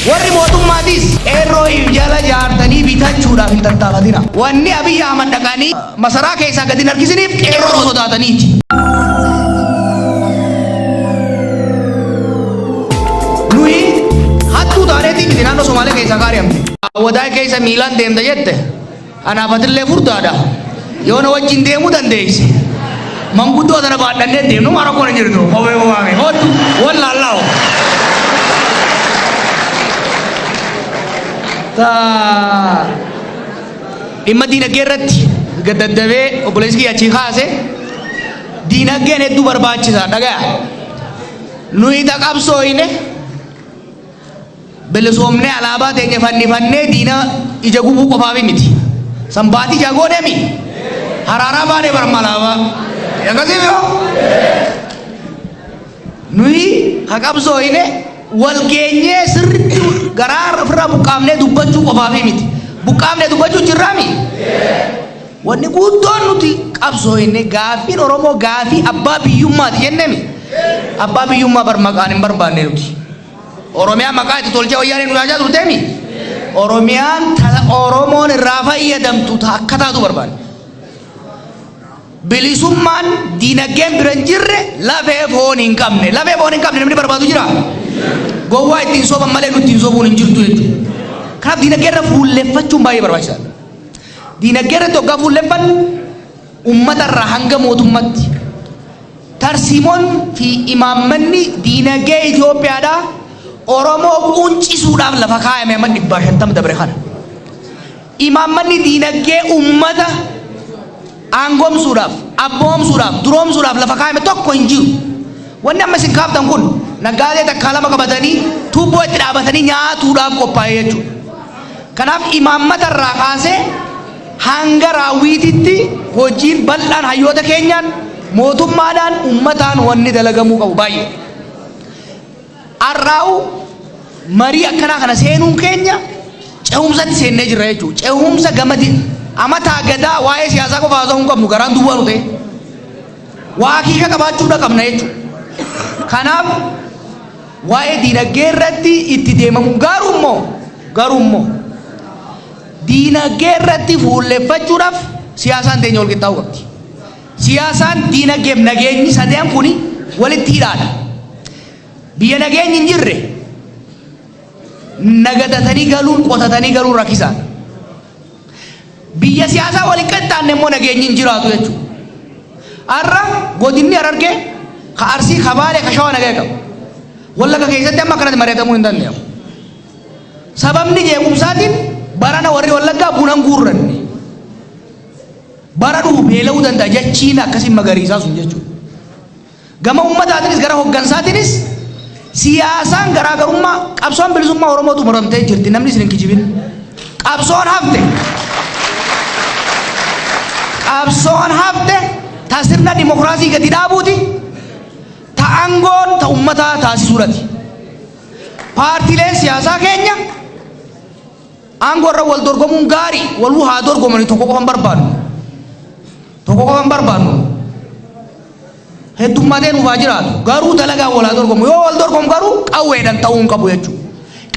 Warri mootummaatis qeerroo if jala jaartanii bitachuudhaaf hin tattaafatina. Wanni Abiy Ahmad dhaqanii masaraa keessaa gad hin harkisiniif qeerroo sodaataniiti. Nuyi hattuu taaneetii miti naannoo Somaalee keessaa kaari'amne. Wadaay keessa miilaan deemta jette anaaf atillee furdaadha. Yoo na wajjin deemuu dandeesse manguddoo tana baadhannee deemnu maa rakkoon hin jirtu. Kophee kophee kootu wallaallaawo. Ta dhimma diinagdee irratti gad daddabee obboleessi kiyya achii kaase, diinagdeen hedduu barbaachisaa dhagaya. Nuyi ta qabsooyne bilisoomnee alaabaa teenya fannifannee diina ija gubuu qofaaf miti. San baatii jagooneemi. Haraaraa baanee barma alaabaa. Akkasii yoo nuyi ka qabsooyne wal geenyee sirriitti garaa ofirraa buqqaafnee dubbachuu qofaaf miti. Buqqaafnee dubbachuu jirraami. Wanni guddoon nuti qabsooyne gaaffiin Oromoo gaaffii abbaa biyyummaati jennemi. Abbaa biyyummaa bar maqaan hin barbaanne nuti. Oromiyaa maqaa itti tolchee wayyaaneen nu nyaachaa turteemi. Oromiyaan ta Oromoon irraa fayyadamtu ta akka taatu barbaanne. Bilisummaan diinagdeen bira hin jirre lafee foon hin qabne. Lafee foon hin qabne namni barbaadu jira. Gowwaa ittiin soban malee nutti hin sobuun hin jirtu jechuudha. Kanaaf diinagdee irra fuulleffachuun baay'ee barbaachisaadha. Diinagdee irratti hoggaa fuulleffannu uummata irraa hanga mootummatti tarsiimoon fi imaammanni diinagdee Itoophiyaadhaa Oromoo quuncisuudhaaf lafa kaayame amma 150 dabre kana. Imaammanni diinagdee uummata aangomsuudhaaf, abboomsuudhaaf, duroomsuudhaaf lafa kaayame tokko hin jiru. Wanni amma isin kaaftan kun naggaadee takkaa lama qabatanii tuubboo itti dhaabatanii nyaatuudhaaf qophaa'e jechuudha. Kanaaf imaammata irraa kaasee hanga raawwiititti hojiin bal'aan hayyoota keenyaan, mootummaadhaan, uummataan wanni dalagamuu qabu baay'ee. Arraa'u marii akkanaa kana seenuun keenya cehumsatti seennee jirra jechuudha. Cehumsa gama amataa gadaa waa'ee siyaasaa qofa haasa'uu hin qabnu, garaan duwwaa nu ta'e. Waa kiika qabaachuudha qabna jechuudha. Kanaaf waa'ee diinagdee irratti itti deemamu, garuu immoo diinagdee irratti fuulleffachuudhaaf siyaasaan teenya wal qixxaa'uu qabdi. Siyaasaan, diinagdeef nageenyi sadeen kuni walitti hidhaadha. Biyya nageenyi hin jirre nagadatanii galuun, qotatanii galuun rakkisaadha. Biyya siyaasaa waliin qixxaanne immoo nageenyi hin jiraatu jechuudha. Har'a godinni Harargee, ka Arsii, ka Baalee, ka Shawaa nagaya qaba. Wallagga keessatti amma akkanatti mari'atamuu hin danda'amu. Sababni jeequmsaatiin barana warri Wallaggaa buna hin guurranne. Bara dhufu beela'uu danda'a jechiin akkasiin magariisaa sun jechuudha. Gama uummataatiinis gara hoggansaatiinis siyaasaan garaagarummaa, qabsoon bilisummaa Oromoo xumuramtee jirti, namni isin hin kijibin. Qabsoon hafte qabsoon hafte ta sirna dimokiraasii gadi dhaabuuti, ta aangoon ta uummataa taasisuudhati. Paartiileen siyaasaa keenya aangoo irra wal dorgomuun gaarii, waluu haa dorgomani, tokko qofa hin barbaadnu. Tokko qofa hin barbaadnu. Heddummatee nuuf haa jiraatu. Garuu dalagaan wal haa dorgomu. Yoo wal dorgomu garuu qawweedhaan ta'uu hin qabu jechuudha.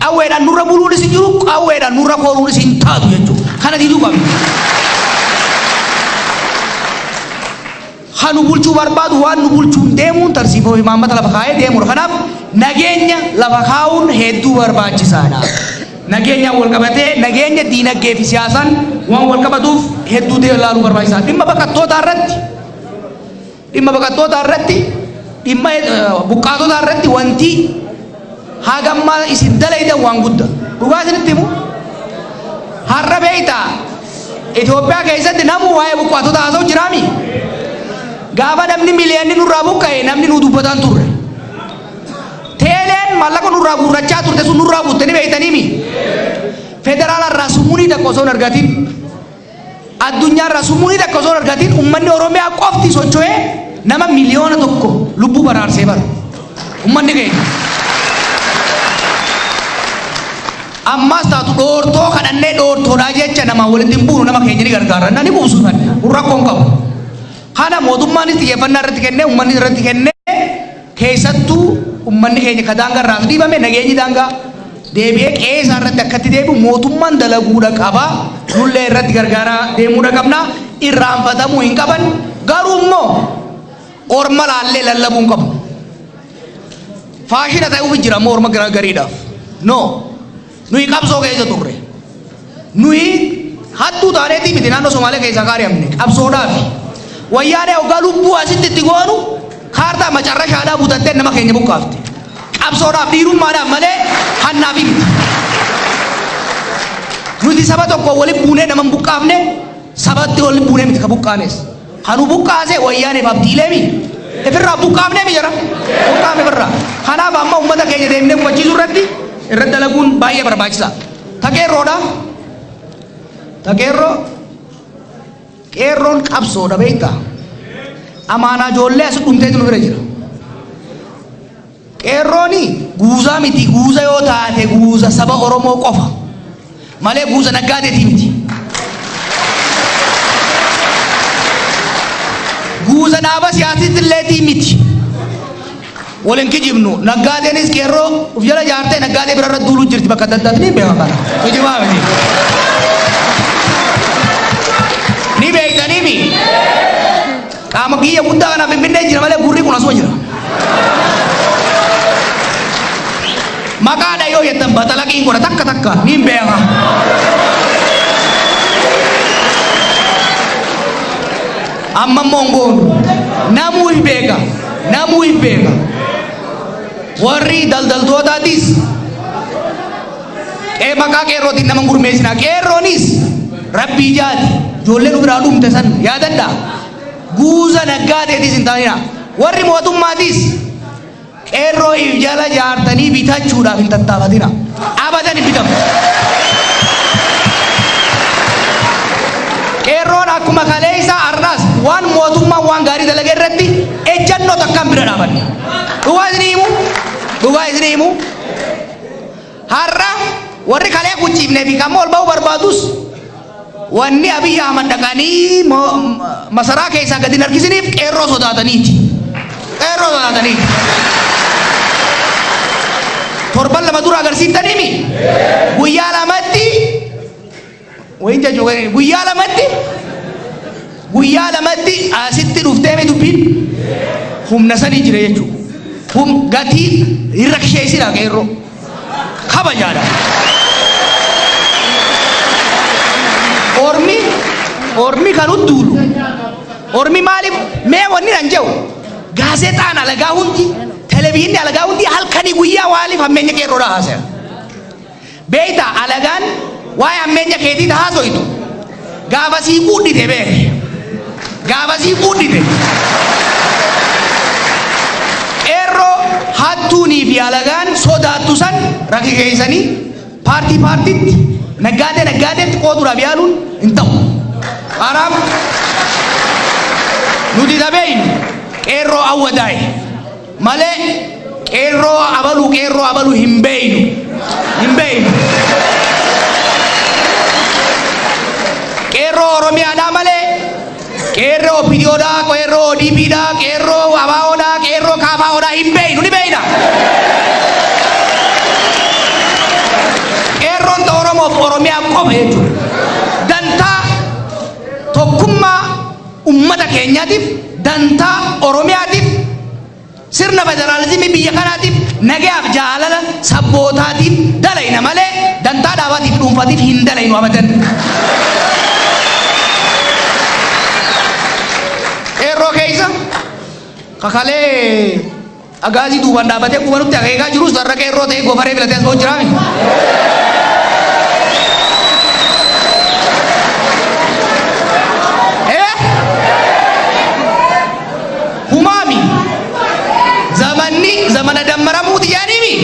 Qawweedhaan nurra buluunis hin jiru, qawweedhaan nurra kooruunis hin taatu jechuudha. Kana diduu qabna. Kan nu bulchuu barbaadu waan nu bulchuun deemuun tarsiifoo imaammata lafa kaa'ee deemuudha. Kanaaf nageenya lafa kaa'uun hedduu barbaachisaadha. Nageenyaan wal qabatee, nageenya diinagdee fi siyaasaan waan wal qabatuuf hedduu ilaaluu barbaachisaadha. Dhimma baqattootaa irratti, dhimma baqattootaa irratti, dhimma buqqaatotaa irratti wanti hagammaa isin dalaydan waan guddaa. Dhugaa isinitti himu, har'a beektaa, Itoophiyaa keessatti namu waa'ee buqqaatota haasa'u jiraami. Gaafa namni miliyoonni nurraa buqqa'e namni nu dubbataan turre. Teeleen maallaqa nurraa guurrachaa turte sun nurraa butte, ni beektaniimi. Federaala irraa summunii takka osoo hin argatin, addunyaa irraa summunii takka osoo hin argatin, uummanni Oromiyaa qofti socho'ee nama 1 miliyoona lubbuu baraarsee bara. Uummanni keenya. Ammaas taatu dhoortoo kadhannee dhoortoodhaa jecha nama walitti hin buunu, nama keenya ni gargaara. Nani buusuufan kun rakkoo hin qabu. Kana mootummaanis xiyyeeffannaa irratti kennee, uummanni irratti kennee, keessattuu uummanni keenya ka daangaa irraas dhiibame, nageenyi daangaa deebi'ee qe'ee isaa irratti akkatti deebi'u mootummaan dalaguudha qaba. Nullee irratti gargaaraa deemuudha qabna. Irraanfatamuu hin qaban. Garuu immoo orma laallee lallabuu hin qabnu. Faashina ta'uuf jira ammoo orma gariidhaaf. No. Nuyi qabsoo keessa turre. Nuyi hattuu taaneetii miti naannoo Somaalee keessaa kaari'amne qabsoodhaafi. Wayyaanee hoggaa lubbuu asitti itti goonu kaartaa macarrashaadhaa butattee nama keenya buqqaafte. Qabsoodhaaf dhiirummaadhaaf malee hannaafi miti. Nuti saba tokko walitti buunee nama hin buqqaafne, sabatti walitti buunee miti ka buqqaanes. Ka nu buqqaase Wayyaaneef Abdiileemi. Ifirraa buqqaafneemi jara. Buqqaafne ifirraa. Kanaaf amma uummata keenya deemnee hubachiisuu irratti irratti dalaguun baay'ee barbaachisaa. Ta qeerroodha. Ta qeerroo. Qeerroon qabsoodha beektaa. Amaanaa ijoollee as dhumteetu nu bira jira. Qeerrooni guuzaa miti, guuza yoo taate guuza saba Oromoo qofa malee guuza naggaadeetii miti. Guuza dhaaba siyaasitilleetii miti. Wal hin kijibnu, naggaadeenis qeerroo uf jala jaartee naggaadee bira irra duuluu jirti bakka adda addaatti ni beeka kana. Kijibaa miti. Ni beektaniimi. Qaama kiyya guddaa kana Finfinnee jira malee gurri kun asuma jira. Maqaadha yoo jettan baxalaqiin godha takka takka niin beeka. Amma immoo hin goonu. Namuu hin beeka. Namuu hin beeka. Warri daldaltootaatis qee maqaa qeerrootiin nama hin gurmeessinaa. Qeerroonis rabbii jaati. Ijoollee nu biraa dhumte san yaadadhaa. Guuza naggaadeetis hin taanina. Warri mootummaatis qeerroo if jala jaartanii bitachuudhaaf hin tattaafatina. Abadan hin bitamu. Qeerroon akkuma kaleessa har'aas waan mootummaan waan gaarii dalage irratti ejjannoo takkaan bira dhaabanne. Dhugaa isinii himu, dhugaa isinii himu. Har'a warri kalee kuchiifnee fi kan ol ba'uu barbaadus wanni Abiy Ahmad dhaqanii masaraa keessaa gadi hin harkisiniif qeerroo sodaataniiti. Qeerroo sodaataniiti. Torban 2 dura agarsiiftaniimi guyyaa lamatti wayin jechuu guyyaa lamatti asitti dhufteemi dubbiin humna sanii jira jechuudha. Hum gatii hin raksheessina qeerroo. Kabajaadha. Ormi kan udduulu. Ormi maaliif mee wanni nan jedhu gaazexaan alagaa hundi, televizyinni alagaa hundi halkanii guyyaa waaliif hammeenya qeerroodhaa haasaya. Beeyta, alagaan waa'ee hammeenya keetii ta haasoytu gaafa sii quudhite beeki. Gaafa sii quudhite. Qeerroo hattuunii fi alagaan sodaattu san rakikeeysanii paartii paartitti, naggaadee naggaadeetti qooduudhaaf yaaluun hin ta'u. Kanaaf nuti ta beeynu qeerroo Awwadaayi malee qeerroo abaluu qeerroo abaluu hin beeynu, hin beeynu. Qeerroo Oromiyaadhaa malee qeerroo OPDOdhaa, qeerroo ODPdhaa, qeerroo ABOdhaa, qeerroo KFOdhaa hin beeynu. Ni beeyna. Qeerroon ta Oromoof Oromiyaa qofa jechuudha. Dantaa tokkummaa ummata keenyaatiif, dantaa Oromiyaatiif, sirna federaalizimii biyya kanaatiif, nagayaaf jaalala sabbootaatiif dalayna malee dantaa dhaabaatiif dhuunfaatiif hin dalaynu abadan. Qeerroo keessa kakalee agaazii duubaan dhaabatee quba nutti akeekaa jirus har'a qeerroo ta'ee gofaree filatee as ba'u jiraami. Eh? Humaami. Zamanni zamana dammaramuuti jedhaniimi.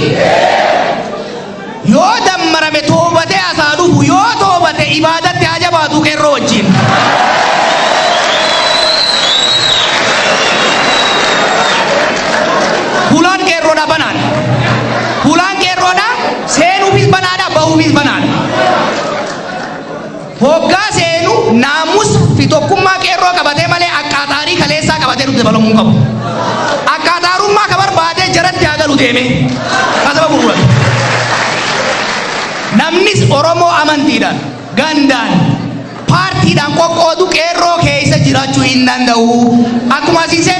Yoo dammarame toobatee asaa dhufu, yoo toobate ibaadatti haa jabaatu qeerroo wajjin. Hulaan qeerroodha banaadha. Hulaan qeerroodha seenuufis banaadha, bahuufis banaadha. Hoggaa seenu naamusa fi tokkummaa qeerroo qabatee malee akkaataarii kaleessaa qabatee nutti dabalamuu hin qabu. Akkaataarummaa ka barbaadee jaratti haa galu deemee. Kasaba gurguratu. Namnis Oromoo amantiidhaan, gandaan, paartiidhaan qoqqoodu qeerroo keessa jiraachuu hin danda'u. Akkuma asiin seene